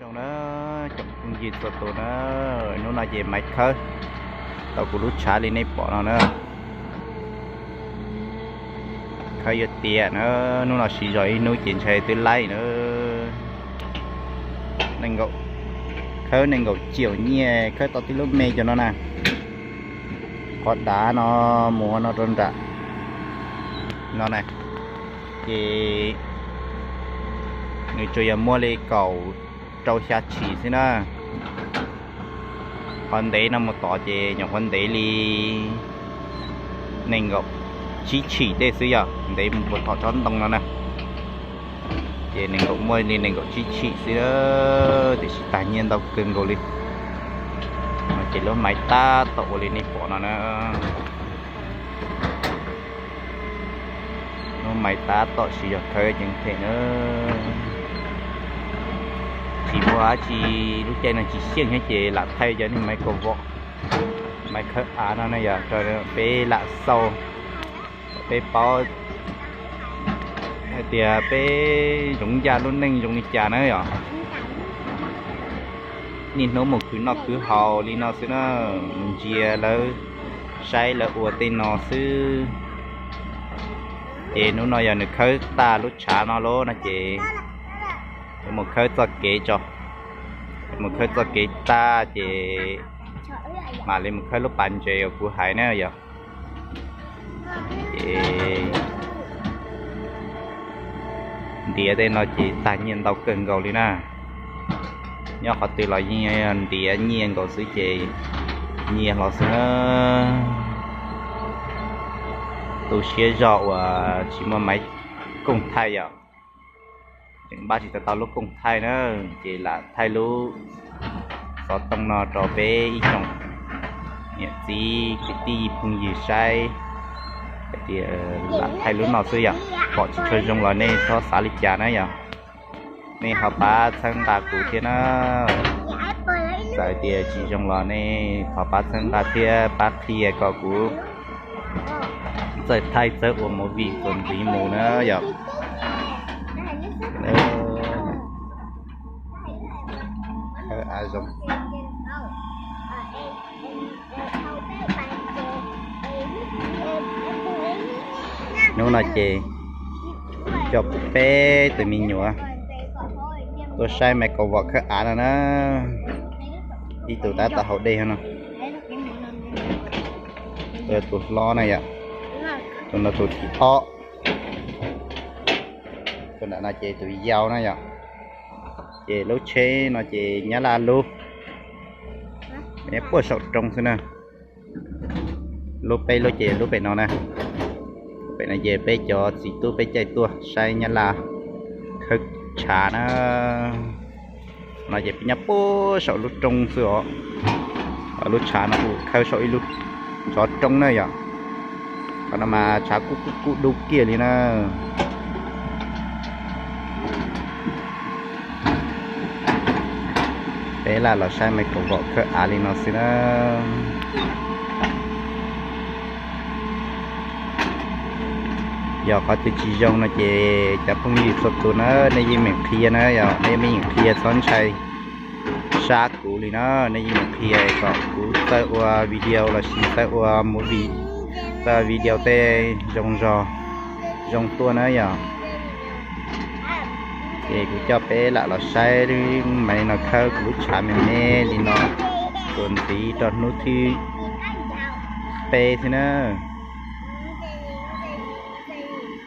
Zoo na, tsoom phooj ywg txhua tus na, hnub no ces Maiv khawb tau kuv lub tshav li nej pom no na. Khawb yuav tiav na, hnub no siv zog ib hnub ces ntshai twb laib na. Nees nkaum, khawb nees nkaum tsiaum nyiaj khawb tau tib lub me cov no na. Qhov dav no mus no rau nram no na, ces nws tsuas yog muaj li kaum rau xya tshim xwb na. Qhov ntev no mus tod ces nyuam qhuav ntev li nees nkaum tsib tshim tej xwb, yog ntev mus puag tom tsob ntoo no na. Ces nees nkaum, muaj li nees nkaum tsib tshim xwb, tiam sis tag nyiaj ntau kawg nkaus li. Ces lub Maiv tab tom ua li nej pom no na. Lub Maiv tab tom siv zog khawb ceev them na. Tsis muaj dab tsi, lub caij no tsis xyeej thiab ces lam thaij cov niag Maiv kaum vom, Maiv khawb av no na yog rau peb lam xaus, peb paub hais tias peb zoov ncaj lub neej zoo li cas na yog. Niaj hnub mus khwv noj khwv haus li no xwb na, mus ntsia lawv saib lawv ua tej no xwb. Ces hnub no yog nws khawb tag lub tshav no lawm no ces yuav mus khawb txoj kev tso. Mus khawb txoj kev tag ces mam li mus khawb lub pas ntses uas kuv hais na yog. Ces ntiav tej no ces tag nyiaj ntau kawg nkaus li na. Nyob qhov twg los yeej ntiav nyiaj nkaus xwb ces nyiaj hlo xwb na. Tu siab zog uas tsis muaj Maiv kooj thaij yom. Tseem npaj tsis tau tau lub kooj thaij na, ces lam thaij lub xov tooj no rau peb ib tsoom niam txiv kwv tij phooj ywg saib hais tias lam thaij lub no xwb yom. Pom tsis tshua zoo los nej txhob xav li cas na yom. Nej ho pab txhawb nqa kuv thiab na. Txawm tias tsis zoo los nej thov pab txhawb nqa thiab pab qhia kom kuv txawj thaij txawj ua movie txuas ntxiv mus na yom. Khawb av zoo. Hnub no ces coj peb tus me nyuam tuaj saib Maiv kaum vom khawb av no na. Ib tug tab tom haus dej no, tus hlob na yom, tus no tus thib ob. Tus nram no ces tus yau na yom. Ces lub tsheb no ces Nyab Laj lub, puag saum roob xwb na. Lub peb lub ces lub pem no na. Pem no ces peb cov txiv tub peb caij tuaj saib Nyab Laj khawb tshav na. No ces peb nyob puag saum lub roob xwb os. Lub tshav no kuj khawb saum ib lub tsov roob na yom. Qhov no mas tshav kuj kuj kuj dub kiag li na. Peb lam los saib Maiv kaum vom khawb av li no xwb na. Yog qhov twg tsis zoo no ces cov phooj ywg txhua tus na, nej yeej meem qhia na yom, nej yeej meem qhia txhob ntshai sab kuv li na, nej yeej meem qhia kom kuv txawj ua video los sis txawj ua movie, txawj video tej zoo zog zoo tuaj na yom. Ces kuv coj peb lam los saib Maiv no khawb kuv lub tshav me me li no txuas ntxiv rau hnub thib peb xwb na.